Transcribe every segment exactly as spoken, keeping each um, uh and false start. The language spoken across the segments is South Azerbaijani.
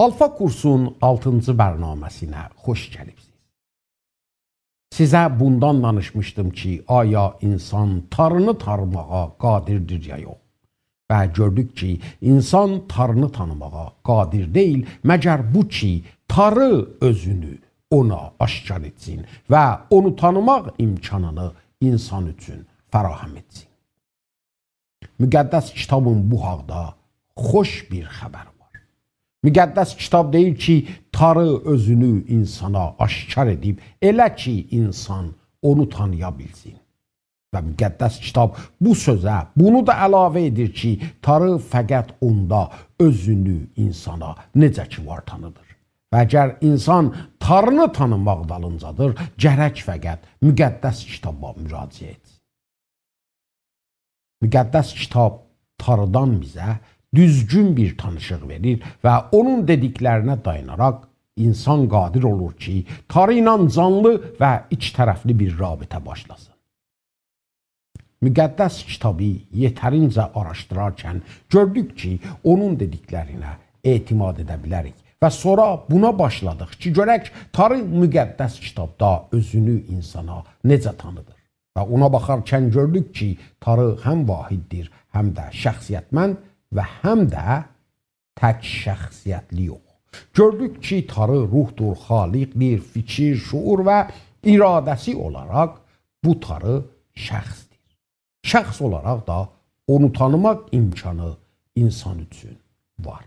آلفا کورسون آلتینجی برنامه‌سینه خوش گلیبسینیز. سیزه بوندان دانیشمیشدیم کی، آیا اینسان تارینی تانیماغا قادردیر یا یوخ؟ و گؤردوک کی، اینسان تارینی تانیماغا قادر دئییل، مگر بو کی، تاری اؤزونو اونا آشکار ائتسین و اونو تانیماق امکانینی اینسان اوچون فراهم ائتسین. مقدس کیتابین بو حاقدا خوش بیر خبری وار. مقدس کیتاب دئییر کی، تاری اؤزونو اینسانا آشکار ائدیب، ائله کی، اینسان اونو تانییا بیلسین. و مقدس کیتاب بو سؤزه بونو دا علاوه ائدیر کی، تاری فقط اوندا اؤزونو اینسانا نئجه کی وار تانیدیر. و اگر اینسان تارینی تانیماق دالینجادیر، گرک فقط مقدس کیتابا مراجعه ائتسین. مقدس کیتاب تاریدان بیزه دوزگون بیر تانیشیق وئریر و اونون دئدیکلرینه دایاناراق اینسان قادر اولور کی، تاری ایله جانلی و ایکی طرفلی بیر رابطه باشلاسین. مقدس کیتابی یئترینجه آراشدیرارکن گؤردوک کی، اونون دئدیکلرینه اعتماد ائده بیلریک و سونرا بونا باشلادیق کی، گؤرک تاری مقدس کیتابدا اؤزونو اینسانا نئجه تانیدیر. و اونا باخارکن گؤردوک کی، تاری هم واحددیر، هم ده شخصیتمند و هم ده تک شخصیتلی یوخ. گؤردوک کی، تاری روحدور، خالقدیر، فیکیر، شعور و اراده‌سی اولاراق بو تاری شخصدیر. شخص اولاراق دا اونو تانیماق امکانی اینسان اوچون وار.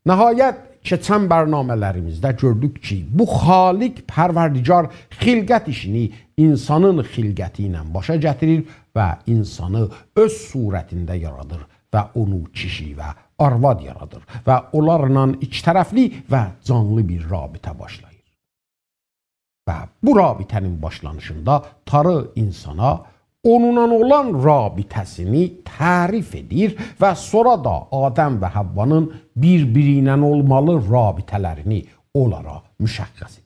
نهایت، کئچن برنامه‌لریمیزده گؤردوک کی، بو خالق پروردگار خلقت ایشینی اینسانین خلقتی ایله باشا گتیریر و اینسانی اؤز صورتینده یارادیر و اونو کیشی و آرواد یارادیر و اونلارلا ایکی طرفلی و جانلی بیر رابطه باشلاییر. و بو رابطه‌نین باشلانیشیندا تاری اینسانا اونونلا اولان رابطه‌سینی تعریف ائدیر و سونرا دا آدم و حوانین بیر-بیری ایله اولمالی رابطه‌لرینی اونلارا مشخص ائدیر.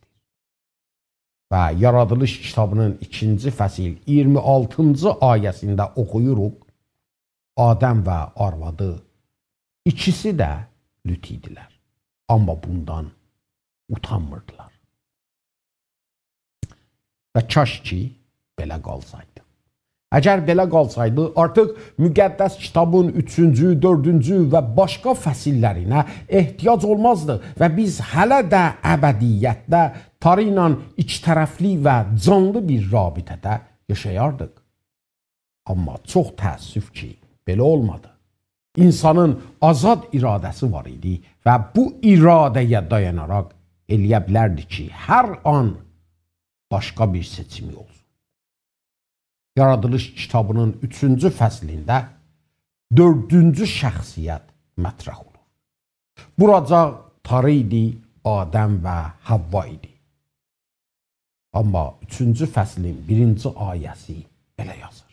و یارادیلیش کیتابینین ایکینجی فصل اییرمی آلتینجی آیه‌سینده اوخویوروق: «آدم و آروادی ایکیسی ده لوت ایدیلر، آمما بوندان اوتانمیردیلار.» و کاش کی، بئله قالسایدی. اگر بئله قالسایدی، آرتیق مقدس کیتابین اوچونجو، دؤردونجو و باشقا فصللرینه احتیاج اولمازدی و بیز هله ده ابدیتده تاری ایله ایکی طرفلی و جانلی بیر رابطه‌ده یاشایاردیق. آمما چوخ تأسف کی، بئله اولمادی. اینسانین آزاد اراده‌سی وار ایدی و بو اراده‌یه دایاناراق ائلیه بیلردی کی، هر آن باشقا بیر سئچیمی اولسون. یارادیلیش کیتابینین اوچونجو فصلینده دؤردونجو شخصیت مطرح اولور. بوراجاق تاری ایدی، آدم و حوا ایدی. آمما اوچونجو فصلین بیرینجی آیه‌سی بئله یازیر: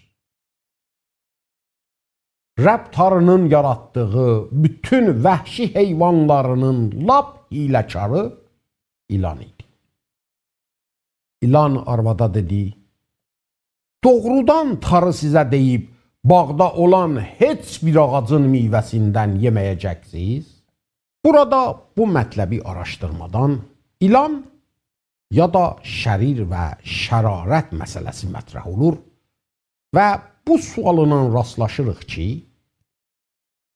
«رب تاری‌نین یاراتدیغی بوتون وحشی حیوانلاری‌نین لاپ حیله‌کاری ایلان ایدی.» ایلان آروادا دئدی: «دوغرودان تاری سیزه دئییب، باغدا اولان هئچ بیر آغاجین میوه‌سیندن یئمه‌یه‌جکسیز؟» بورادا بو مطلبی آراشدیرمادان ایلان یا دا شریر و شرارت مسئله‌سی مطرح اولور و بو سؤالینان راستلاشیریق کی،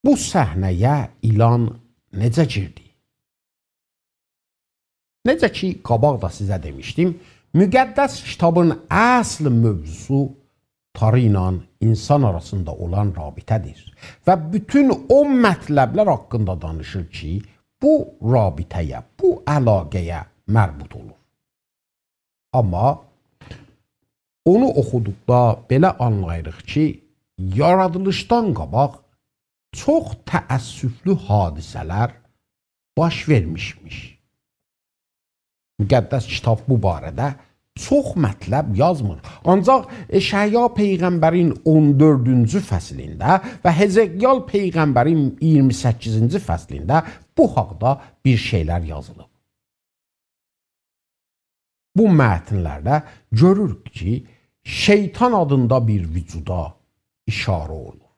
بو صحنه‌یه ایلان نئجه گیردی؟ نئجه کی، قاباق دا سیزه دئمیشدیم، مقدس کیتابین اصل موضوعسو تاری ایله اینسان آراسیندا اولان رابطه‌دیر و بوتون او مطلبلر حاقیندا دانیشیر کی، بو رابطه‌یه، بو علاقه‌یه مربوط اولور. آمما اونو اوخودوقدا بئله آنلاییریق کی، یارادیلیشدان قاباق چوخ تأسفلو حادثه‌لر باش وئرمیشمیش. مقدس کیتاب بو باره‌ده چوخ مطلب یازمیر. آنجاق اشعیا پیغمبرین اون دؤردونجو فصلینده و حزقیال پیغمبرین اییرمی سککیزینجی فصلینده بو حاقدا بیر شئیلر یازیلیب. بو متنلرده گؤروروک کی، شیطان آدیندا بیر وجودا اشاره اولونور.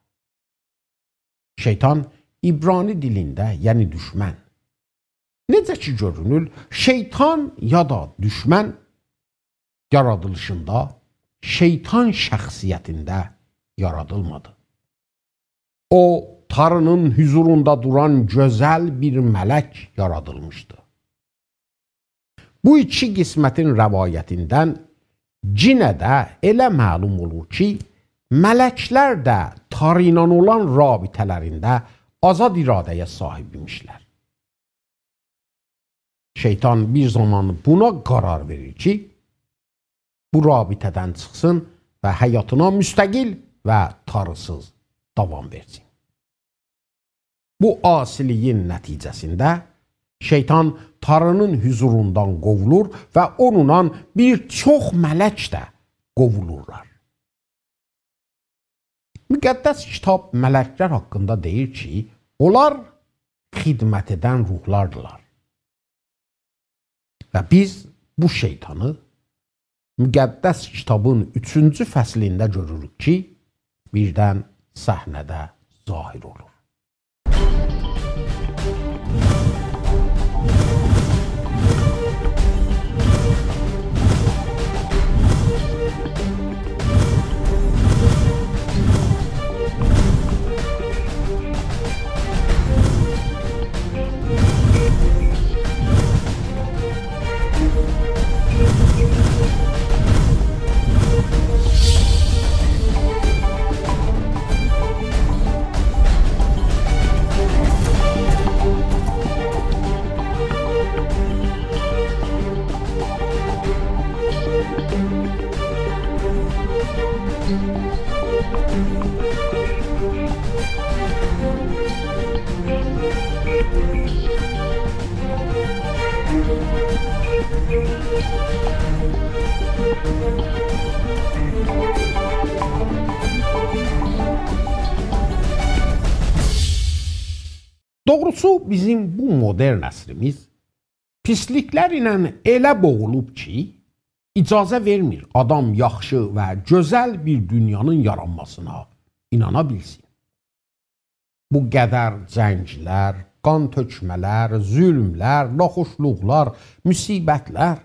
شیطان عبرانی دیلینده، یعنی دوشمن، کی گؤرونور، شیطان یا دا دوشمن یارادیلیشیندا، شیطان شخصیتینده یارادیلمادی. او، تاری‌نین حضوروندا دوران گؤزل بیر ملک یارادیلمیشدی. بو ایکی قسمتین روایتیندن یئنه ده ائله معلوم اولور کی، ملکلر ده تاری ایله اولان رابطه‌لرینده آزاد اراده‌یه صاحیب ایمیشلر. شیطان بیر زامان بونا قرار وئریر کی، بو رابطه‌دن چیخسین و حیاتینا مستقل و تاری‌سیز داوام وئرسین. بو عاصی‌لیگین نتیجه‌سینده شیطان تاری‌نین حضوروندان قووولور و اونونلا بیر چوخ ملک ده قووولورلار. مقدس کیتاب ملکلر حاقیندا دئییر کی، اونلار خدمت ائدن روحلاردیلار. و بیز بو شیطانی مقدس کیتابین اوچونجو فصلینده گؤروروک کی، بیردن صحنه‌ده ظاهر اولور. دوغروسو، بیزیم بو مدرن عصریمیز پیسلیکلر ایله ائله بوغولوب کی، اجازه وئرمیر آدام یاخشی و گؤزل بیر دونیانین یارانماسینا اینانا بیلسین. بو قدر جنگلر، قان تؤکمه‌لر، ظلملر، ناخوشلوقلار، مصیبتلر.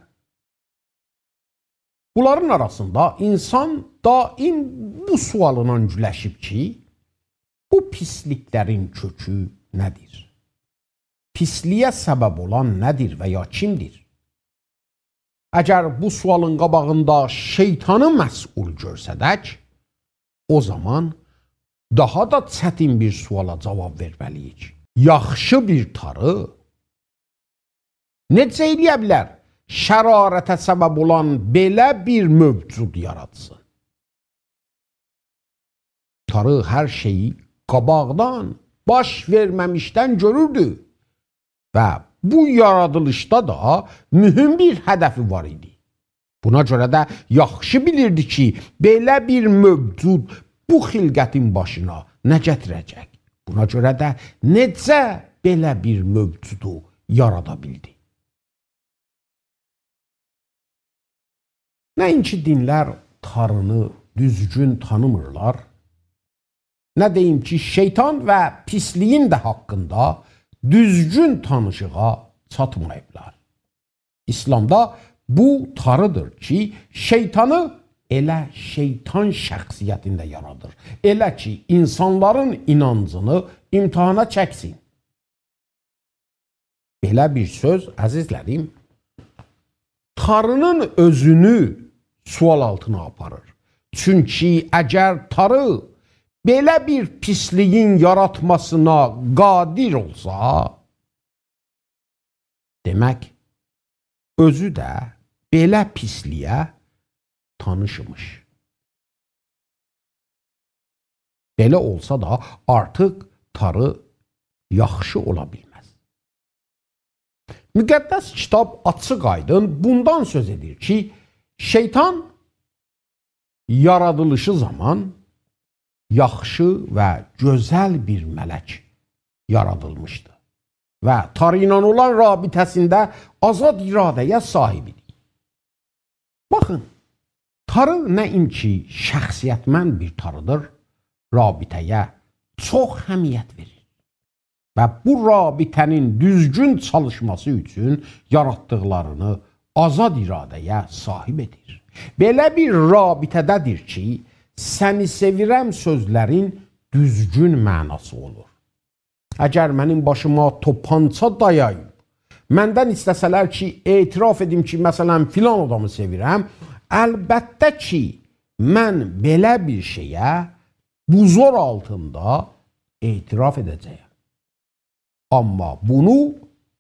بونلارین آراسیندا اینسان دائم بو سؤالینان گولشیب کی، بو پیسلیکلرین کؤکو نه‌دیر؟ پیسلیگه سبب اولان نه‌دیر و یا کیمدیر؟ اگر بو سؤالین قاباغیندا شیطانی مسئول گؤرسه‌دک، او زامان داها دا چتین بیر سؤالا جاواب وئرمه‌لی‌ییک. یاخشی بیر تاری نئجه ائلیه بیلر شرارته سبب اولان بئله بیر موجود یاراتسین؟ تاری هر شئیی قاباقدان، باش وئرمه‌میشدن گؤروردو و بو یارادیلیشدا دا مهم بیر هدفی وار ایدی. بونا گؤره ده یاخشی بیلیردی کی، بئله بیر موجود بو خلقتین باشینا نه گتیره‌جک. بونا گؤره ده نئجه بئله بیر موجودو یارادا بیلدی؟ نه‌اینکی دینلر تارینی دوزگون تانیمیرلار، نه دئییم کی، شیطان و پیسلیگین ده حاقیندا دوزگون تانیشیغا چاتماییبلار. ایسلامدا بو تاری‌دیر کی، شیطانی ائله شیطان شخصیتینده یارادیر. ائله کی، اینسانلارین اینانجینی امتحانا چکسین. بئله بیر سؤز، عزیزلریم، تاری‌نین اؤزونو سؤال آلتینا آپاریر. چونکی اگر تاری بئله بیر پیسلیگین یاراتماسینا قادر اولسا، دئمک، اؤزو ده بئله پیسلیگه تانیش ایمیش. بئله اولسا دا، آرتیق تاری یاخشی اولا بیلمز. مقدس کیتاب آچیق آیدین بوندان سؤز ائدیر کی، شیطان یارادیلیشی زامان یاخشی و گؤزل بیر ملک یارادیلمیشدی و تاری ایله اولان رابطه‌سینده آزاد اراده‌یه صاحیب ایدی. باخین، تاری نه‌اینکی شخصیتمند بیر تاری‌دیر، رابطه‌یه چوخ اهمیت وئریر. و بو رابطه‌نین دوزگون چالیشماسی اوچون یاراتدیقلارینی آزاد اراده‌یه صاحیب ائدیر. بئله بیر رابطه‌ده‌دیر کی، «سنی سئویرم» سؤزلرین دوزگون معناسی اولور. اگر منیم باشیما توپانچا دایاییب، مندن ایسته‌سه‌لر کی، اعتراف ائدیم کی، مثلا، فلان آدامی سئویرم، البته کی، من بئله بیر شئیه بو زور آلتیندا اعتراف ائده‌جه‌یم. آمما بونو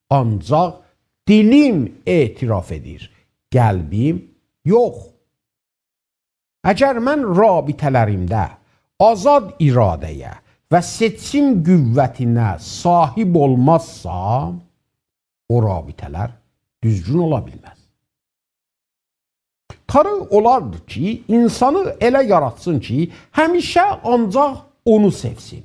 آنجاق دیلیم اعتراف ائدیر، قلبیم یوخ. اگر من رابطه‌لریمده آزاد اراده‌یه و سئچیم قوتینه صاحیب اولمازسام، او رابطه‌لر دوزگون اولا بیلمز. تاری اولاردی کی، اینسانی ائله یاراتسین کی، همیشه آنجاق اونو سئوسین.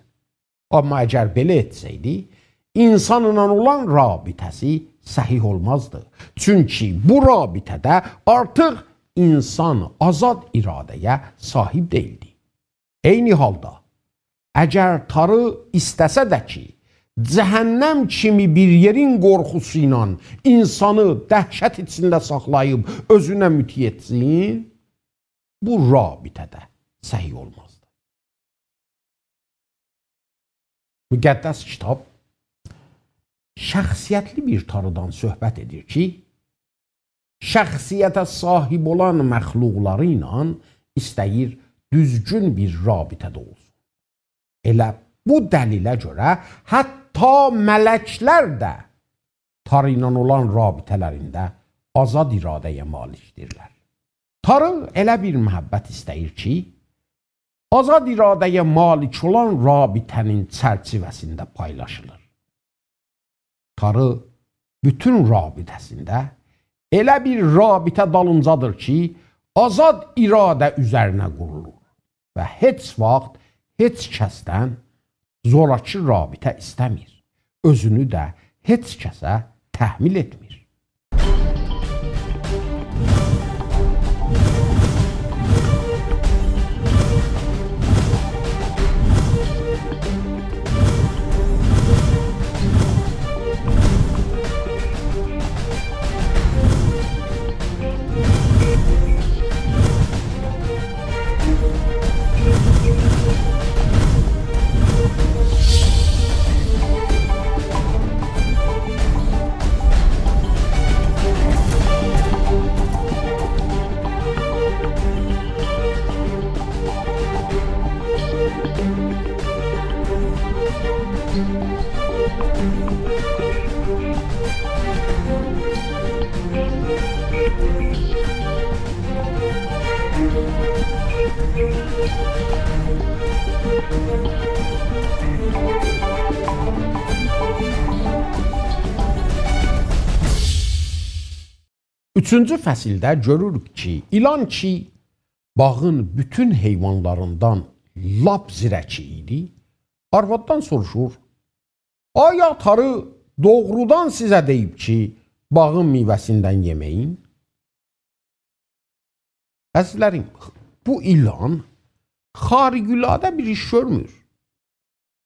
آمما اگر بئله ائتسه‌یدی، اینسانلا اولان رابطه‌سی صحیح اولمازدی. چونکی بو رابطه‌ده آرتیق اینسان آزاد اراده‌یه صاحیب دئییلدی. عینی حالدا، اگر تاری ایسته‌سه ده کی، جهنم کیمی بیر یئرین قورخوسو ایله اینسانی دهشت ایچینده ساخلاییب اؤزونه مطیع ائتسین، بو رابطه ده صحیح اولمازدی. مقدس کیتاب شخصیتلی بیر تاریدان صحبت ائدیر کی، شخصیته صاحیب اولان مخلوقلاری ایله ایسته‌ییر دوزگون بیر رابطه‌ده اولسون. ائله بو دلیله گؤره حتی ملکلر ده تاری ایله اولان رابطه‌لرینده آزاد اراده‌یه مالیکدیرلر. تاری ائله بیر محبت ایسته‌ییر کی، آزاد اراده‌یه مالیک اولان رابطه‌نین چرچیوه‌سینده پایلاشیلیر. تاری بوتون رابطه‌سینده ائله بیر رابطه دالینجادیر کی، آزاد اراده اوزرینه قورولور و هئچ واخت هئچ کسدن زوراکی رابطه ایسته‌میر. اؤزونو ده هئچ کسه تحمیل ائتمیر. اوچونجو فصلده گؤروروک کی، ایلان کی، باغین بوتون حیوانلاریندان لاپ زیرکی ایدی، آرواددان سوروشور: «آیا تاری دوغرودان سیزه دئییب کی، باغین میوه‌سیندن یئمه‌یین؟» عزیزلریم، بو ایلان خارق‌العاده بیر ایش گؤرمور.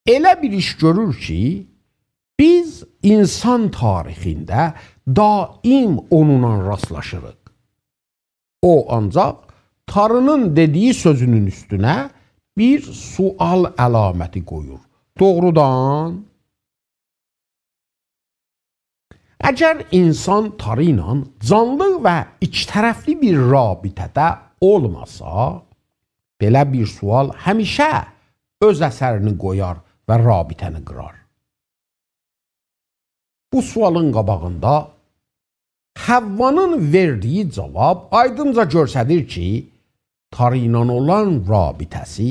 ائله بیر ایش گؤرور کی، بیز اینسان تاریخینده دائم اونونلا راستلاشیریق. او آنجاق تاری‌نین دئدیگی سؤزونون اوستونه بیر سؤال علامتی قویور. دوغرودان؟ اگر اینسان تاری ایله جانلی و ایکی طرفلی بیر رابطه‌ده اولماسا، بئله بیر سؤال همیشه اؤز اثرینی قویار و رابطه‌نی قیرار. بو سؤالین قاباغیندا حوّانین وئردیگی جواب آیدینجا گؤستریر کی، تاری ایله اولان رابطه‌سی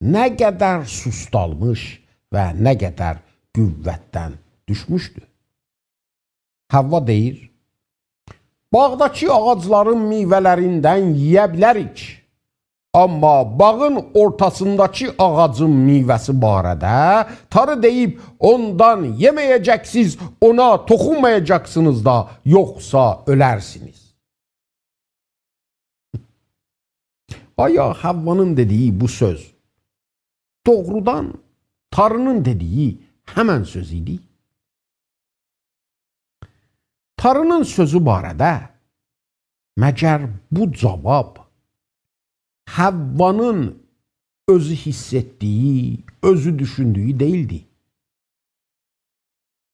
نه قدر سوستالمیش و نه قدر قوتدن دوشموشدو. حوّا دئییر: «باغداکی آغاجلارین میوه‌لریندن یئیه بیلریک. آمما باغین اورتاسینداکی آغاجین میوه‌سی باره‌ده تاری دئییب، اوندان یئمه‌یه‌جکسینیز، اونا توخونمایاجاقسینیز دا، یوخسا اؤلرسینیز.» آیا حوّانین دئدیگی بو سؤز دوغرودان تاری‌نین دئدیگی همن سؤز ایدی؟ تاری‌نین سؤزو باره‌ده مگر بو جاواب حوّانین اؤزو حیس ائتدیگی، اؤزو دوشوندوگو دئییلدی؟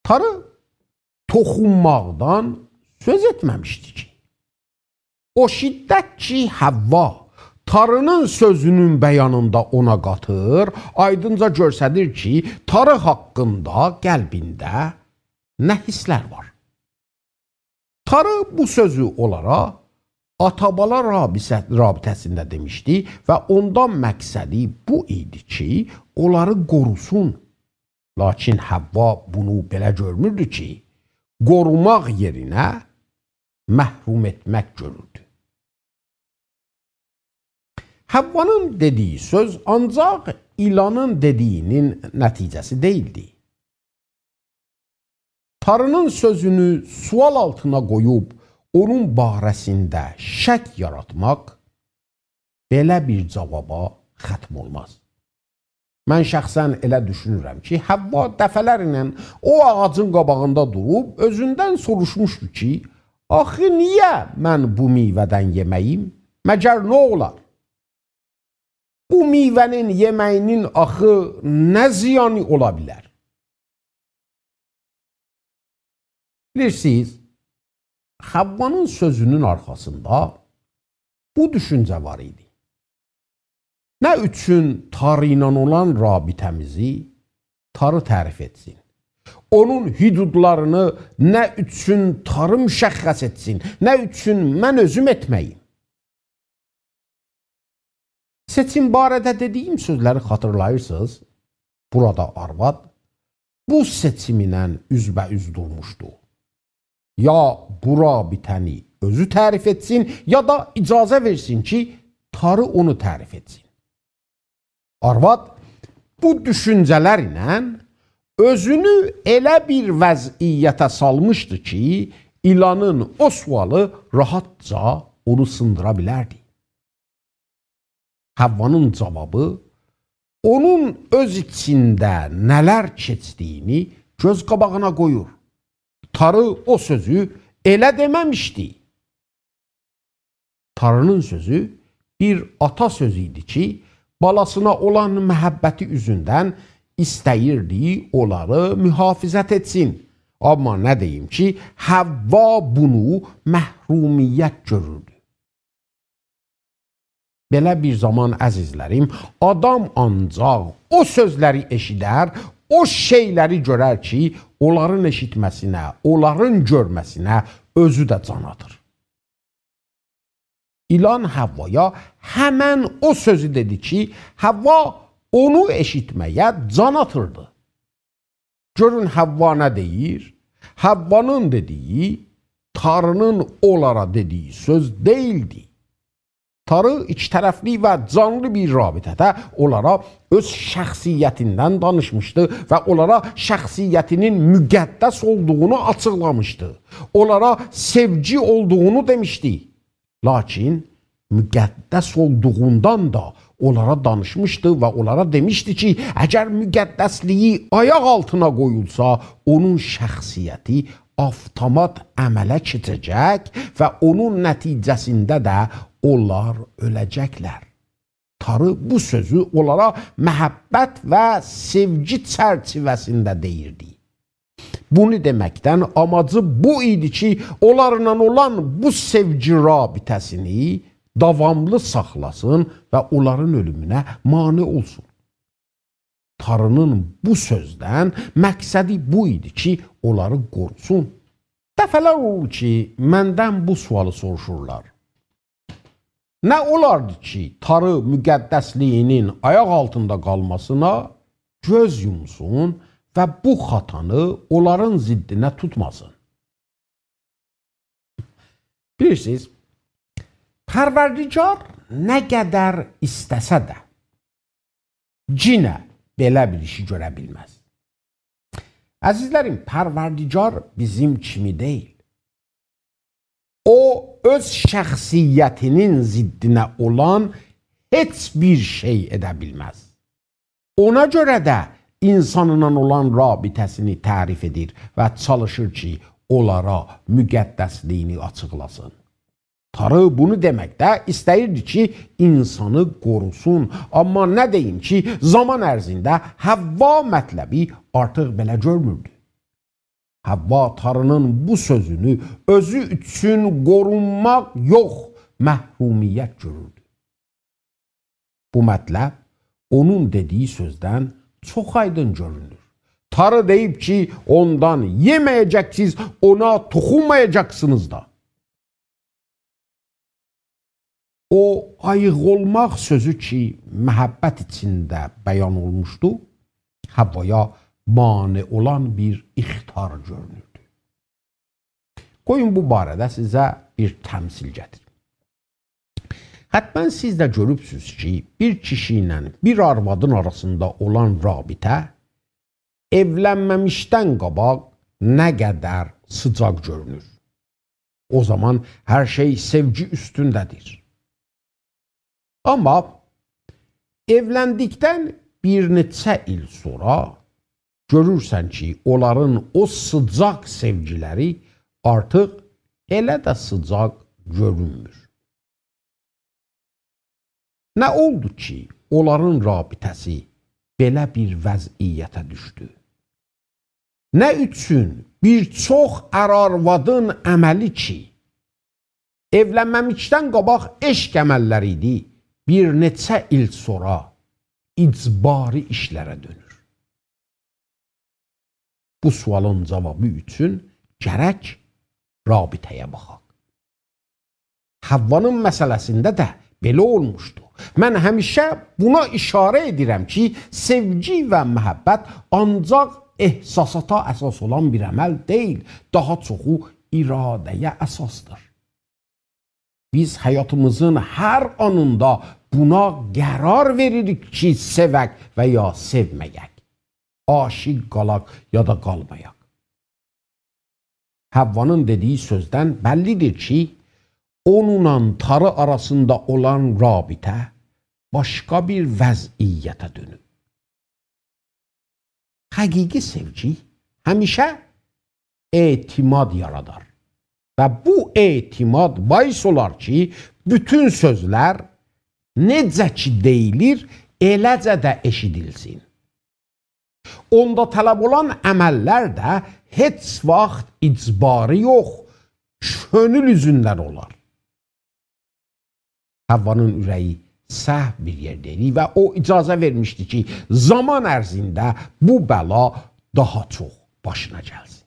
تاری توخونماقدان سؤز ائتمه‌میشدی کی. او شدت کی، حوّا تاری‌نین سؤزونون بیانیندا اونا قاتیر، آیدینجا گؤستریر کی، تاری حاقیندا قلبینده نه حیسلر وار. تاری بو سؤزو اونلارا آتا-بالا رابطه-، رابطه‌سینده دئمیشدی و اوندان مقصدی بو ایدی کی، اونلاری قوروسون. لاکین حوّا بونو بئله گؤرموردو کی، قوروماق یئرینه محروم ائتمک گؤروردو. حوّانین دئدیگی سؤز آنجاق ایلانین دئدیگی‌نین نتیجه‌سی دئییلدی. تاری‌نین سؤزونو سؤال آلتینا قویوب، اونون باره‌سینده شک یاراتماق بئله بیر جاوابا ختم اولماز. من شخصاً ائله دوشونورم کی، حوّا دفعه‌لرله او آغاجین قاباغیندا دوروب اؤزوندن سوروشموشدو کی، «آخی نییه من بو میوه‌دن یئمه‌ییم؟ مگر نه اولار؟ بو میوه‌نین یئمه‌یی‌نین آخی نه زیانی اولا بیلر؟» بیلیرسینیز، حوّانین سؤزونون آرخاسیندا بو دوشونجه وار ایدی. نه اوچون تاری ایله اولان رابطه‌میزی تاری تعریف ائتسین؟ اونون حدودلارینی نه اوچون تاری مشخص ائتسین؟ نه اوچون من اؤزوم ائتمه‌ییم؟ سئچیم باره‌ده دئدیگیم سؤزلری خاطیرلاییرسینیز؟ بورادا آرواد بو سئچیمینن اوزبه‌اوز دورموشدو. یا بو رابطه‌نی اؤزو تعریف ائتسین، یا دا اجازه وئرسین کی، تاری اونو تعریف ائتسین. آرواد بو دوشونجه‌لر ایله اؤزونو ائله بیر وضعیته سالمیشدی کی، ایلانین او سؤالی راحتجا اونو سیندیرا بیلردی. حوّانین جاوابی اونون اؤز ایچینده نه‌لر کئچدیگینی گؤز قاباغینا قویور. تاری او سؤزو ائله دئمه‌میشدی. تاری‌نین سؤزو بیر آتا سؤزو ایدی کی، بالاسینا اولان محبتی اوزوندن ایسته‌ییردی اونلاری محافظت ائتسین. آمما نه دئییم کی، حوّا بونو محرومیت گؤروردو. بئله بیر زامان، عزیزلریم، آدام آنجاق او سؤزلری ائشیدر، او شئیلری گؤرر کی، اونلارین ائشیتمه‌سینه، اونلارین گؤرمه‌سینه اؤزو ده جان آتیر. ایلان حوّایا همن او سؤزو دئدی کی، حوّا اونو ائشیتمه‌یه جان آتیردی. گؤرون، حوّا نه دئییر؟ حوّانین دئدیگی تاری‌نین اونلارا دئدیگی سؤز دئییلدی. تاری ایکی طرفلی و جانلی بیر رابطه‌ده اونلارا اؤز شخصیتیندن دانیشمیشدی و اونلارا شخصیتی‌نین مقدس اولدوغونو آچیقلامیشدی. اونلارا سئوگی اولدوغونو دئمیشدی. لاکین مقدس اولدوغوندان دا اونلارا دانیشمیشدی و اونلارا دئمیشدی کی، اگر مقدسلیگی آیاق آلتینا قویولسا، اونون شخصیتی آوتومات عمله کئچه‌جک و اونون نتیجه‌سینده ده اونلار اؤله‌جکلر. تاری بو سؤزو اونلارا محبت و سئوگی چرچیوه‌سینده دئییردی. بونو دئمکدن آماجی بو ایدی کی، اونلارلا اولان بو سئوگی رابطه‌سینی داواملی ساخلاسین و اونلارین اؤلومونه مانع اولسون. تاری‌نین بو سؤزدن مقصدی بو ایدی کی، اونلاری قوروسون. دفعه‌لر اولور کی، مندن بو سؤالی سوروشورلار: نه اولاردی کی، تاری مقدسلیگی‌نین آیاق آلتیندا قالماسینا گؤز یومسون و بو خطانی اونلارین ضدینه توتماسین؟ بیلیرسینیز، پروردگار نه قدر ایسته‌سه ده، یئنه بئله بیر ایشی گؤره بیلمز. عزیزلریم، پروردگار بیزیم کیمی دئییل. او، اؤز شخصیتی‌نین ضدینه اولان هئچ بیر شئی ائده بیلمز. اونا گؤره ده اینسانینان اولان رابطه‌سینی تعریف ائدیر و چالیشیر کی، اونلارا مقدسلیگینی آچیقلاسین. تاری بونو دئمکده ایسته‌ییردی کی، اینسانی قوروسون. آمما نه دئییم کی، زامان عرضینده حوا مطلبی آرتیق بئله گؤرموردو. حوا تارینین بو سؤزونو اؤزو اوچون قورونماق یوخ، محرومیت گؤروردو. بو مطلب اونون دئدیگی سؤزدن چوخ آیدین گؤرونور. تاری دئییب کی، اوندان یئمه‌یه‌جکسینیز، اونا توخونمایاجاقسینیز دا. او آییق اولماق سؤزو کی، محبت ایچینده بیان اولموشدو، حوایا مانع اولان بیر اخطار گؤرونوردو. قویون بو باره‌ده سیزه بیر تمثیل گتیریم. حتماً سیز ده گؤروبسوز کی، بیر کیشی ایله بیر آروادین آراسیندا اولان رابطه ائولنمه‌میشدن قاباق نه قدر سیجاق گؤرونور. او زامان هر شئی سئوگی اوستونده‌دیر. آمما ائولندیکدن بیر نئچه ایل سونرا گؤرورسن کی، اونلارین او سیجاق سئوگیلری آرتیق ائله ده سیجاق گؤرونمور. نه اولدو کی، اونلارین رابطه‌سی بئله بیر وضعیته دوشدو؟ نه اوچون بیر چوخ ار-آروادین عملی کی، ائولنمه‌میشدن قاباق عشق عمللری ایدی، بیر نئچه ایل سونرا اجباری ایشلره دؤنور؟ بو سؤالین جاوابی اوچون گرک رابطه‌یه باخاق. حوانین مسئله‌سینده ده بئله اولموشدو. من همیشه بونا اشاره ائدیرم کی، سئوگی و محبت آنجاق احساساتا اساس اولان بیر عمل دئییل، داها چوخو اراده‌یه اساسدیر. بیز حیاتیمیزین هر آنیندا بونا قرار وئریریک کی، سئوک و یا سئومه‌یک، عاشیق قالاق یا دا قالمایاق. حوانین دئدیگی سؤزدن بللی‌دیر کی، اونونلا تاری آراسیندا اولان رابطه باشقا بیر وضعیته دؤنوب. حقیقی سئوگی همیشه اعتماد یارادار. و بو اعتماد باعث اولار کی، بوتون سؤزلر نئجه کی دئییلیر، ائله‌جه ده ائشیدیلسین. اوندا طلب اولان عمللر ده هئچ واخت اجباری یوخ، کؤنول اوزوندن اولار. حوانین اوره‌یی سهو بیر یئرده ایدی و او اجازه وئرمیشدی کی، زامان عرضینده بو بلا داها چوخ باشینا گلسین.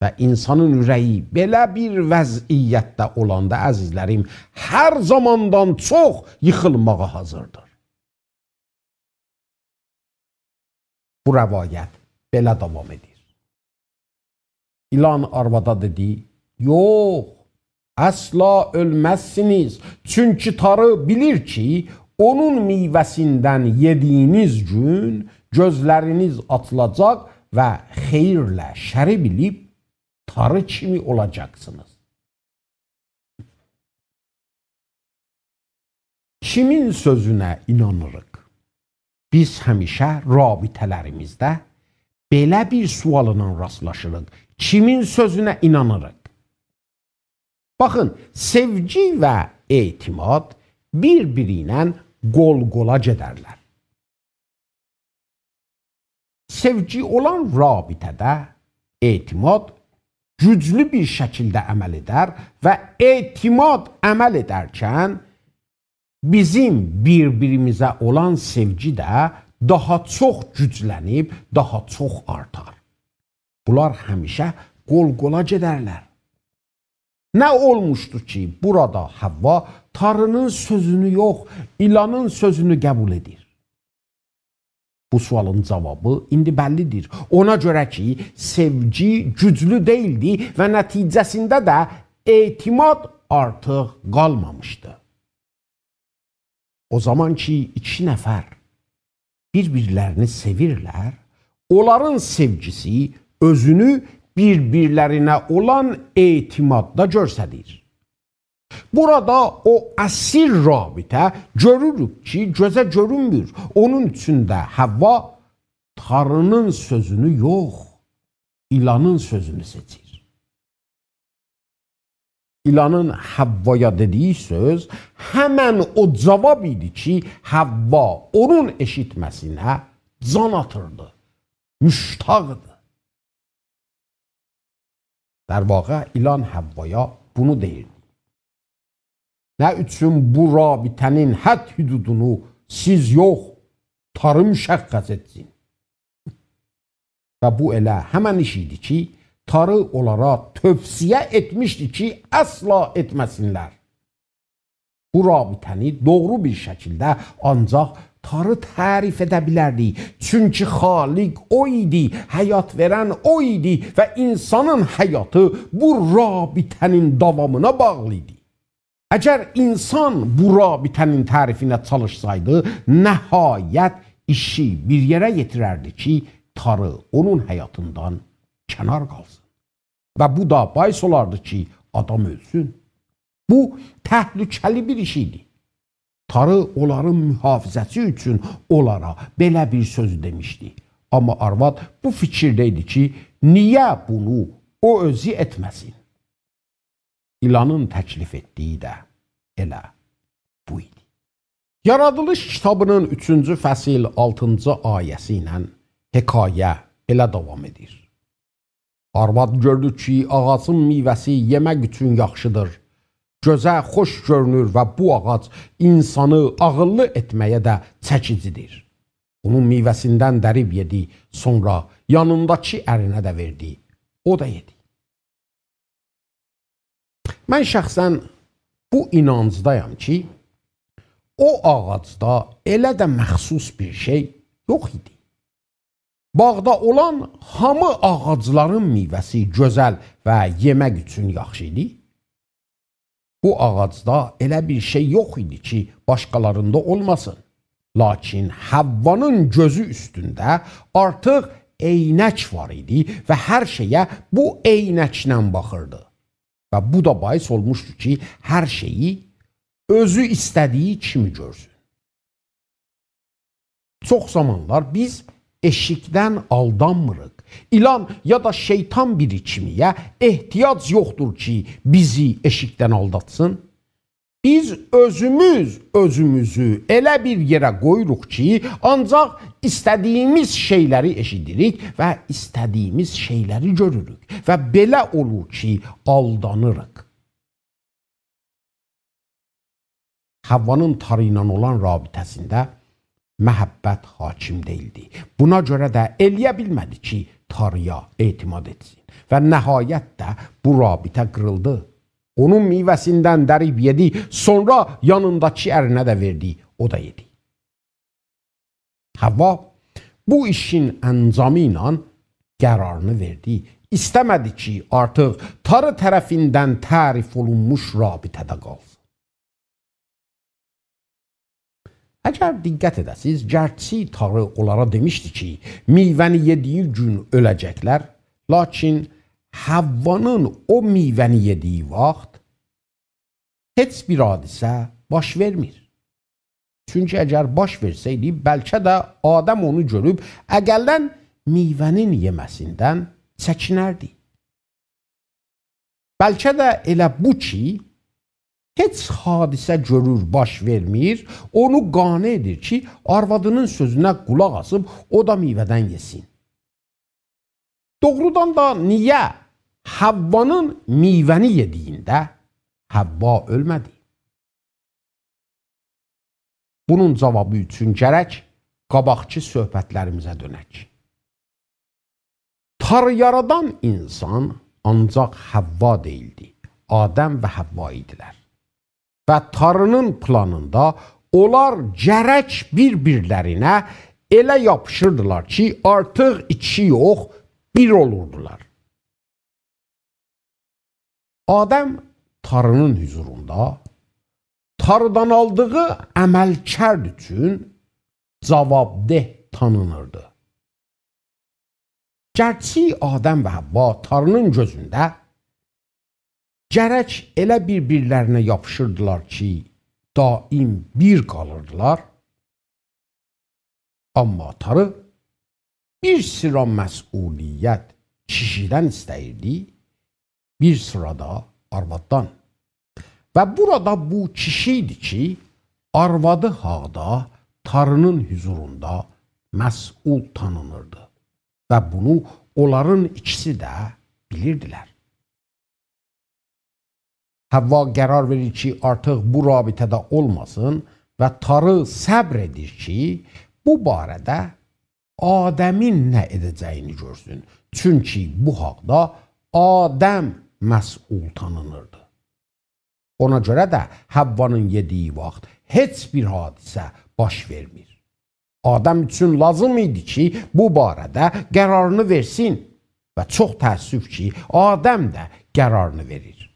و اینسانین اوره‌یی بئله بیر وضعیتده اولاندا، عزیزلریم، هر زاماندان چوخ ییخیلماغا حاضیردیر. بو روایت بئله داوام ائدیر. ایلان آروادا دئدی: «یوخ، اصلا اؤلمزسینیز. چونکی تاری بیلیر کی، اونون میوه‌سیندن یئدیگینیز گون گؤزلرینیز آچیلاجاق و خئییرله شری بیلیب تاری کیمی اولاجاقسینیز.» کیمین سؤزونه اینانیریق؟ بیز همیشه رابطه‌لریمیزده بئله بیر سؤالینان راستلاشیریق: کیمین سؤزونه اینانیریق؟ باخین، سئوگی و اعتماد بیر-بیری ایله قول-قولا گئدرلر. سئوگی اولان رابطه‌ده اعتماد گوجلو بیر شکیلده عمل ائدر و اعتماد عمل ائدرکن بیزیم بیر-بیریمیزه اولان سئوگی ده داها چوخ گوجلنیب، داها چوخ آرتار. بونلار همیشه قول-قولا گئدرلر. نه اولموشدو کی، بورادا حوا تاری‌نین سؤزونو یوخ، ایلانین سؤزونو قبول ائدیر؟ بو سؤالین جاوابی ایندی بللی‌دیر. اونا گؤره کی، سئوگی گوجلو دئییلدی و نتیجه‌سینده ده اعتماد آرتیق قالمامیشدی. او زامان کی، ایکی نفر بیر-بیرلرینی سئویرلر، اونلارین سئوگیسی اؤزونو بیر-بیرلرینه اولان اعتماددا گؤستریر. بورادا او اصیل رابطه گؤروروک کی، گؤزه گؤرونمور. اونون اوچون ده حوا تاری‌نین سؤزونو یوخ، ایلانین سؤزونو سئچیر. ایلانین حوایا دئدیگی سؤز همن او جواب ایدی کی، حوا اونون ائشیتمه‌سینه جان آتیردی، مشتاق ایدی. در واقع ایلان حوایا بونو دئییردی: «نه اوچون بو رابطه‌نین حد حدودونو سیز یوخ، تاری مشخص ائتسین؟» و بو ائله همن ایش ایدی کی، تاری اونلارا توصیه ائتمیشدی کی، اصلا ائتمه‌سینلر. بو رابطه‌نی دوغرو بیر شکیلده آنجاق تاری تعریف ائده بیلردی. چونکی خالق او ایدی، حیات وئرن او ایدی و اینسانین حیاتی بو رابطه‌نین داوامینا باغلی ایدی. اگر اینسان بو رابطه‌نین تعریفینه چالیشسایدی، نهایت ایشی بیر یئره یئتیرردی کی، تاری اونون حیاتیندان کنار قالسین. و بو دا باعث اولاردی کی، آدام اؤلسون. بو تهلکه‌لی بیر ایش ایدی. تاری اونلارین محافظه‌سی اوچون اونلارا بئله بیر سؤز دئمیشدی. آمما آرواد بو فیکیرده ایدی کی، نییه بونو او اؤزو ائتمه‌سین؟ ایلانین تکلیف ائتدیگی ده ائله بو ایدی. یارادیلیش کیتابی‌نین اوچونجو فصل آلتینجی آیه‌سی ایله حکایه ائله داوام ائدیر: آرواد گؤردو کی، آغاجین میوه‌سی یئمک اوچون یاخشیدیر. گؤزه خوش گؤرونور و بو آغاج اینسانی عاغیللی ائتمه‌یه ده چکیجیدیر. اونون میوه‌سیندن دریب یئدی، سونرا یانینداکی ارینه ده وئردی. او دا یئدی. من شخصاً بو اینانجدایام کی، او آغاجدا ائله ده مخصوص بیر شئی یوخ ایدی. باغدا اولان هامی آغاجلارین میوه‌سی گؤزل و یئمک اوچون یاخشی ایدی. بو آغاجدا ائله بیر شئی یوخ ایدی کی، باشقالاریندا اولماسین. لاکین حوانین گؤزو اوستونده آرتیق عینک وار ایدی و هر شئیه بو عینکله باخیردی. و بو دا باعث اولموشدو کی، هر شئیی اؤزو ایسته‌دیگی کیمی گؤرسون. چوخ زامانلار بیز ائشیکدن آلدانمیریق. ایلان یا دا شیطان بیری کیمی‌یه احتیاج یوخدور کی، بیزی ائشیکدن آلداتسین. بیز اؤزوموز اؤزوموزو ائله بیر یئره قویوروق کی، آنجاق ایسته‌دیگیمیز شئیلری ائشیدیریک و ایسته‌دیگیمیز شئیلری گؤروروک و بئله اولور کی، آلدانیریق. حوانین تاری ایله اولان رابطه‌سینده محبت حاکم دئییلدی. بونا گؤره ده ائلیه بیلمه‌دی کی، تاری‌یا اعتماد ائتسین. و نهایت ده بو رابطه قیریلدی. اونون میوه‌سیندن دریب یئدی، سونرا یانینداکی ارینه ده وئردی، او دا یئدی. حوا بو ایشین انجامی ایله قرارینی وئردی. ایسته‌مه‌دی کی، آرتیق تاری طرفیندن تعریف اولونموش رابطه‌ده قالسین. اگر دقت ائده‌سیز، گرچی تاری اونلارا دئمیشدی کی، میوه‌نی یئدیگی گون اؤله‌جکلر، لاکین حوانین او میوه‌نی یئدیگی واخت هئچ بیر حادثه باش وئرمیر. چونکی اگر باش وئرسه‌یدی، بلکه ده آدم اونو گؤروب اقلاً میوه‌نین یئمه‌سیندن چکینردی. بلکه ده ائله بو کی، هئچ حادثه گؤرور، باش وئرمیر، اونو قانع ائدیر کی، آروادینین سؤزونه قولاق آسیب، او دا میوه‌دن یئسین. دوغرودان دا نییه حوانین میوه‌نی یئدیگینده حوا اؤلمه‌دی؟ بونون جاوابی اوچون گرک قاباقکی صحبتلریمیزه دؤنک. تاری یارادان اینسان آنجاق حوا دئییلدی. آدم و حوا ایدیلر. و تاری‌نین پلانیندا اونلار گرک بیر-بیرلرینه ائله یاپیشیردیلار کی، آرتیق ایکی یوخ، بیر اولوردولار. آدم تاری‌نین حضوروندا تاریدان آلدیغی عملکرد اوچون جاوابدئه تانینیردی. گرچی آدم و حوا تاری‌نین گؤزونده گرک ائله بیر-بیرلرینه یاپیشیردیلار کی، دائم بیر قالیردیلار، آمما تاری بیر سیرا مسئولیت کیشیدن ایسته‌ییردی، بیر سیرا دا آرواددان. و بورادا بو کیشی ایدی کی، آروادی حاقدا تاری‌نین حضوروندا مسئول تانینیردی. و بونو اونلارین ایکیسی ده بیلیردیلر. حوا قرار وئریر کی، آرتیق بو رابطه‌ده اولماسین و تاری صبر ائدیر کی، بو باره‌ده آدمین نه ائده‌جه‌یینی گؤرسون. چونکی بو حاقدا آدم مسئول تانینیردی. اونا گؤره ده حوانین یئدیگی واخت هئچ بیر حادثه باش وئرمیر. آدم اوچون لازیم ایدی کی، بو باره‌ده قرارینی وئرسین. و چوخ تأسف کی، آدم ده قرارینی وئریر.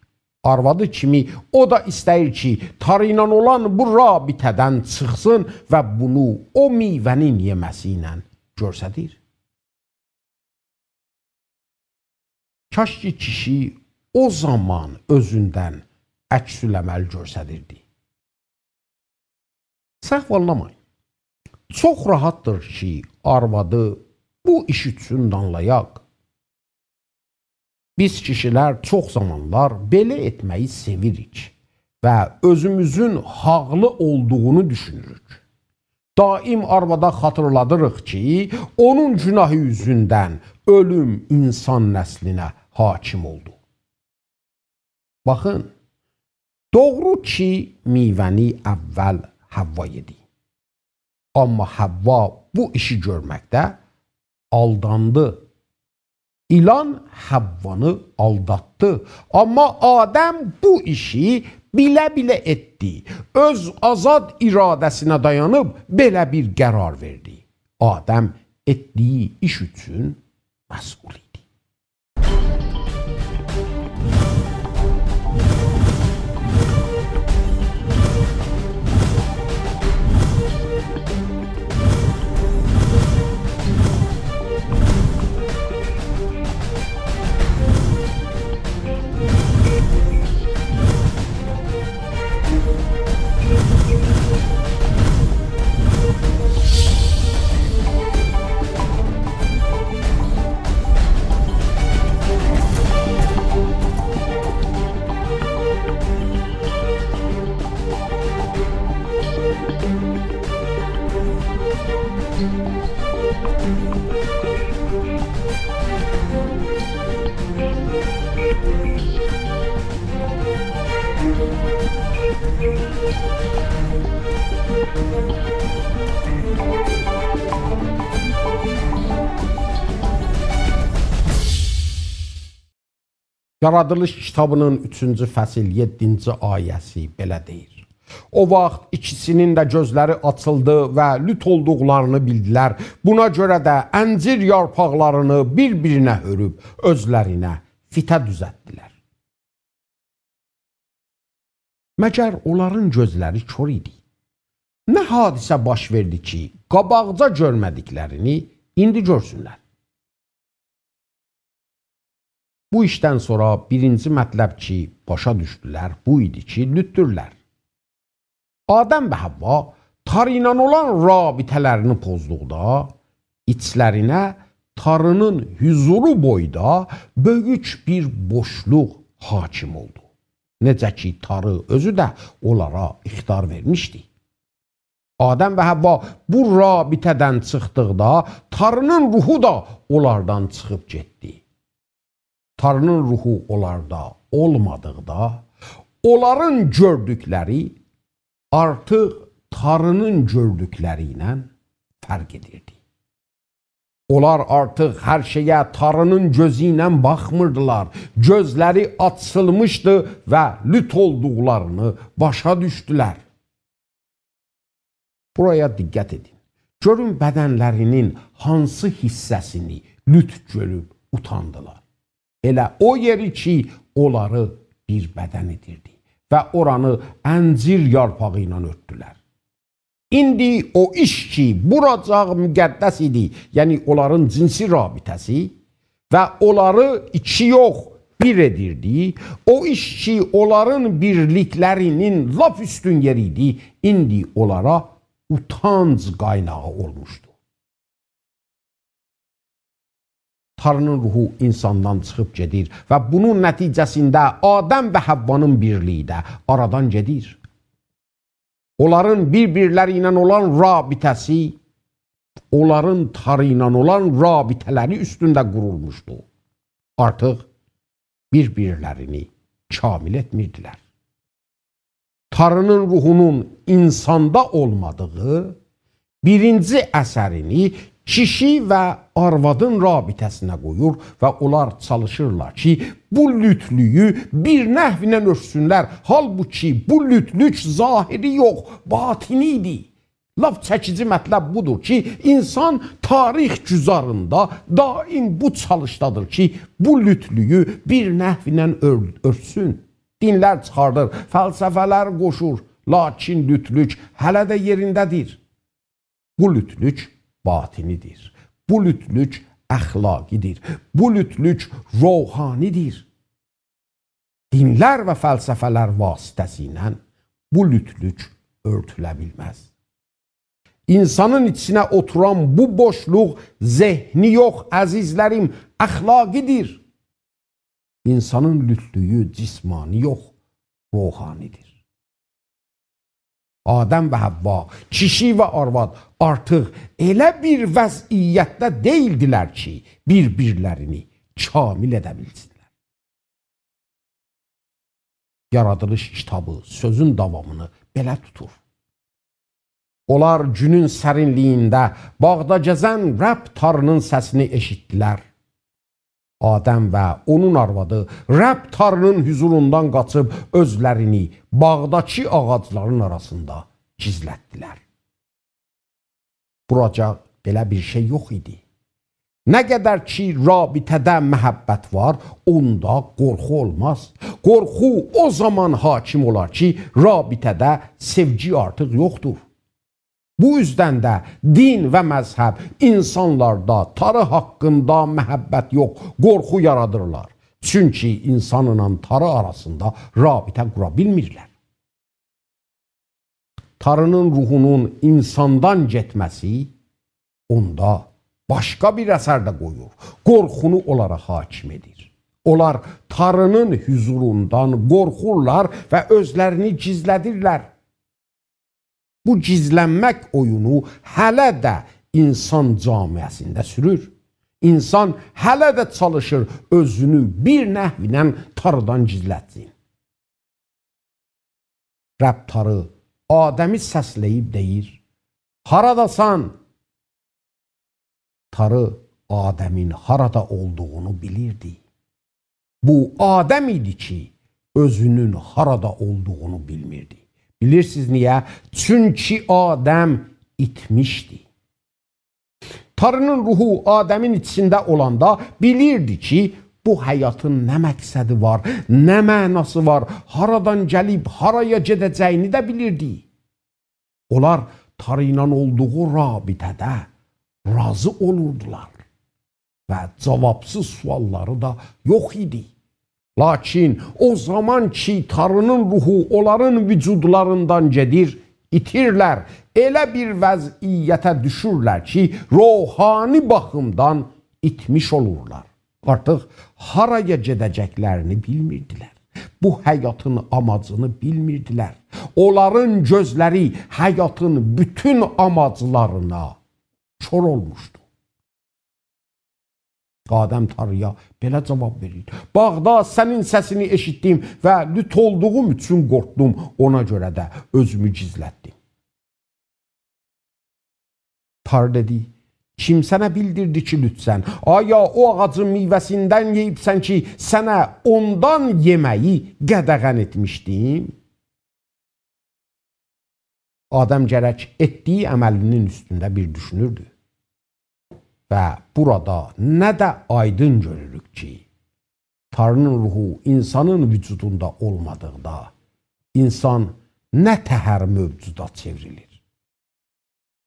آروادی کیمی او دا ایسته‌ییر کی، تاری ایله اولان بو رابطه‌دن چیخسین و بونو او میوه‌نین یئمه‌سی ایله گؤستریر. کاش کی، کیشی او زامان اؤزوندن عکس‌العمل گؤستریردی. سهو آنلامایین. چوخ راحتدیر کی، آروادی بو ایش اوچون دانلایاق. بیز کیشیلر چوخ زامانلار بئله ائتمه‌یی سئویریک و اؤزوموزون حاقلی اولدوغونو دوشونوروک. دائم آروادا خاطیرلادیریق کی، اونون گوناهی اوزوندن اؤلوم اینسان نسلینه حاکم اولدو. باخین، دوغرو کی، میوه‌نی اول حوا یئدی. آمما حوا بو ایشی گؤرمکده آلداندی. ایلان حوانی آلداتدی. آمما آدم بو ایشی بیله-بیله ائتدی. اؤز آزاد اراده‌سینه دایانیب بئله بیر قرار وئردی. آدم ائتدیگی ایش اوچون مسئول ایدی. یارادیلیش کیتابی‌نین اوچونجو فصل، یئددینجی آیه‌سی بئله دئییر: «او واخت ایکیسی‌نین ده گؤزلری آچیلدی و لوت اولدوقلارینی بیلدیلر. بونا گؤره ده انجیر یارپاقلارینی بیر-بیرینه هؤروب اؤزلرینه فیته دوزلتدیلر.» مگر اونلارین گؤزلری کور ایدی؟ نه حادثه باش وئردی کی، قاباقجا گؤرمه‌دیکلرینی ایندی گؤرسونلر؟ بو ایشدن سونرا بیرینجی مطلب کی، باشا دوشدولر، بو ایدی کی، لوتدورلر. آدم و حوا تاری ایله اولان رابطه‌لرینی پوزدوقدا، ایچلرینه تاری‌نین حضورو بویدا بؤیوک بیر بوشلوق حاکم اولدو. نئجه کی، تاری اؤزو ده اونلارا اخطار وئرمیشدی. آدم و حوا بو رابطه‌دن چیخدیقدا تاری‌نین روحو دا اونلاردان چیخیب گئتدی. تاری‌نین روحو اونلاردا اولمادیقدا، اونلارین گؤردوکلری آرتیق تاری‌نین گؤردوکلری ایله فرق ائدیردی. اونلار آرتیق هر شئیه تاری‌نین گؤزو ایله باخمیردیلار. گؤزلری آچیلمیشدی و لوت اولدوقلارینی باشا دوشدولر. بورایا دقت ائدین. گؤرون، بدنلرینین هانسی حیصه‌سینی لوت گؤروب اوتاندیلار؟ ائله او یئری کی، اونلاری بیر بدن ائدیردی و اورانی انجیر یارپاغی ایله اؤرتدولر. ایندی او ایش کی، بوراجاق مقدس ایدی، یعنی اونلارین جنسی رابطه‌سی، و اونلاری ایکی یوخ، بیر ائدیردی، او ایش کی، اونلارین بیرلیکلرینین لاپ اوستون یئری ایدی، ایندی اونلارا اوتانج قایناغی اولموشدو. تاری‌نین روحو اینساندان چیخیب گئدیر و بونون نتیجه‌سینده آدم و حوّانین بیرلیگی ده آرادان گئدیر. اونلارین بیر-بیرلری ایله اولان رابطه‌سی، اونلارین تاری ایله اولان رابطه‌لری اوستونده قورولموشدو. آرتیق بیر-بیرلرینی کامل ائتمیردیلر. تاری‌نین روحونون اینساندا اولمادیغی بیرینجی اثرینی کیشی و آروادین رابطه‌سینه قویور و اونلار چالیشیرلار کی، بو لوتلویو بیر نحو ایله اؤرتسونلر. حالبوکی بو لوتلوک ظاهری یوخ، باطنی ایدی. لاپ چکیجی مطلب بودور کی، اینسان تاریخ گذرینده دائم بو چالیشدادیر کی، بو لوتلویو بیر نحو ایله اؤر-، اؤرتسون. دینلر چیخاردیر، فلسفه‌لر قوشور، لاکین لوتلوک هله ده یئرینده‌دیر. بو لوتلوک باطنی‌دیر. بو لوتلوک اخلاقی‌دیر. بو لوتلوک روحانی‌دیر. دینلر و فلسفه‌لر واسطه‌سیله بو لوتلوک اؤرتوله بیلمز. اینسانین ایچینه اوتوران بو بوشلوق ذهنی یوخ، عزیزلریم، اخلاقی‌دیر. اینسانین لوتلویو جسمانی یوخ، روحانی‌دیر. آدم و حوّا، کیشی و آرواد آرتیق ائله بیر وضعیتده دئییلدیلر کی، بیر-بیرلرینی کامل ائده بیلسینلر. یارادیلیش کیتابی سؤزون داوامینی بئله توتور. اونلار گونون سرینلیگینده باغدا گزن رب تاری‌نین سسینی ائشیتدیلر. آدم و اونون آروادی رب تاری‌نین حضوروندان قاچیب اؤزلرینی باغداکی آغاجلارین آراسیندا گیزلتدیلر. بوراجا بئله بیر شئی یوخ ایدی. نه قدر کی رابطه‌ده محبت وار، اوندا قورخو اولماز. قورخو او زامان حاکم اولار کی، رابطه‌ده سئوگی آرتیق یوخدور. بو اوزدن ده دین و مذهب اینسانلاردا تاری حاقیندا محبت یوخ، قورخو یارادیرلار. چونکی اینسانلا تاری آراسیندا رابطه قورا بیلمیرلر. تاری‌نین روحونون اینساندان گئتمه‌سی اوندا باشقا بیر اثر ده قویور. قورخونو اونلارا حاکم ائدیر. اونلار تاری‌نین حضوروندان قورخورلار و اؤزلرینی گیزله‌دیرلر. بو گیزلنمک اویونو هله ده اینسان جامعه‌سینده سورور. اینسان هله ده چالیشیر اؤزونو بیر نحو ایله تاریدان گیزلتسین. رب تاری آدمی سسله‌ییب دئییر: «هاراداسان؟» تاری آدمین هارادا اولدوغونو بیلیردی. بو آدم ایدی کی، اؤزونون هارادا اولدوغونو بیلمیردی. بیلیرسینیز نییه؟ چونکی آدم ایتمیشدی. تاری‌نین روحو آدمین ایچینده اولاندا بیلیردی کی، بو حیاتین نه مقصدی وار، نه معناسی وار، هارادان گلیب هارایا گئده‌جه‌یینی ده بیلیردی. اونلار تاری ایله اولدوغو رابطه‌ده راضی اولوردولار و جاوابسیز سؤاللاری دا یوخ ایدی. لاکین او زامان کی، تاری‌نین روحو اونلارین وجودلاریندان گئدیر، ایتیرلر. ائله بیر وضعیته دوشورلر کی، روحانی باخیمدان ایتمیش اولورلار. آرتیق هارایا گئده‌جکلرینی بیلمیردیلر. بو حیاتین آماجینی بیلمیردیلر. اونلارین گؤزلری حیاتین بوتون آماجلارینا کور اولموشدو. آدم تاری‌یا بئله جاواب وئریر: «باغدا سنین سسینی ائشیتدیم و لوت اولدوغوم اوچون قورخدوم، اونا گؤره ده اؤزومو گیزلتدیم.» تاری دئدی: «کیم سنه بیلدیردی کی، لوتسن؟ آیا او آغاجین میوه‌سیندن یئییبسن کی، سنه اوندان یئمه‌یی قدغن ائتمیشدیم؟» آدم گرک ائتدیگی عملینین اوستونده بیر دوشونوردو. و بورادا نه ده آیدین گؤروروک کی، تاری‌نین روحو اینسانین وجودوندا اولمادیقدا، اینسان نه تهر موجودا چئوریلیر.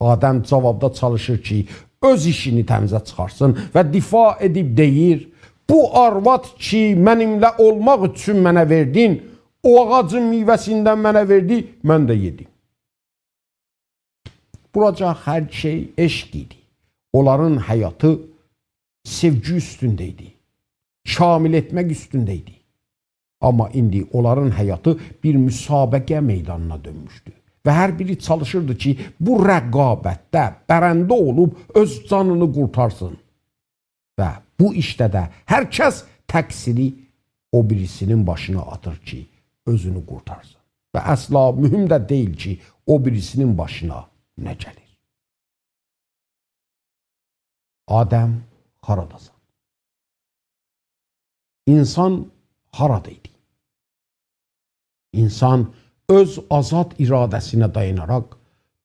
آدم جاوابدا چالیشیر کی، اؤز ایشینی تمیزه چیخارتسین و دفاع ائدیب دئییر: «بو آرواد کی، منیمله اولماق اوچون منه وئردین، او آغاجین میوه‌سیندن منه وئردی، من ده یئدیم.» بوراجا هر شئی عشق ایدی. اونلارین حیاتی سئوگی اوستونده ایدی. کامل ائتمک اوستونده ایدی. آمما ایندی اونلارین حیاتی بیر مسابقه میدانینا دؤنموشدو. و هر بیری چالیشیردی کی، بو رقابتده برنده اولوب اؤز جانینی قورتارسین. و بو ایشده ده هر کس تقصیری او بیریسی‌نین باشینا آتیر کی، اؤزونو قورتارسین. و اصلا مهم ده دئییل کی، او بیریسی‌نین باشینا نه گلیر. آدم هاراداسان؟ اینسان هارادا ایدی؟ اینسان اؤز آزاد اراده‌سینه دایاناراق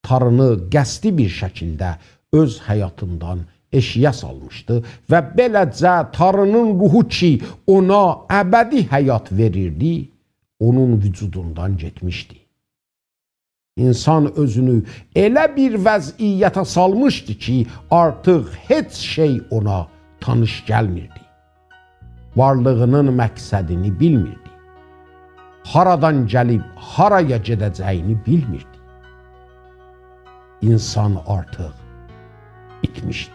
تارینی قصدی بیر شکیلده اؤز حیاتیندان ائشییه سالمیشدی و بئله‌جه تارینین روحو کی، اونا ابدی حیات وئریردی، اونون وجودوندان گئتمیشدی. اینسان اؤزونو ائله بیر وضعیته سالمیشدی کی، آرتیق هئچ شئی اونا تانیش گلمیردی. وارلیغی‌نین مقصدینی بیلمیردی. هارادان گلیب هارایا گئده‌جه‌یینی بیلمیردی. اینسان آرتیق ایتمیشدی.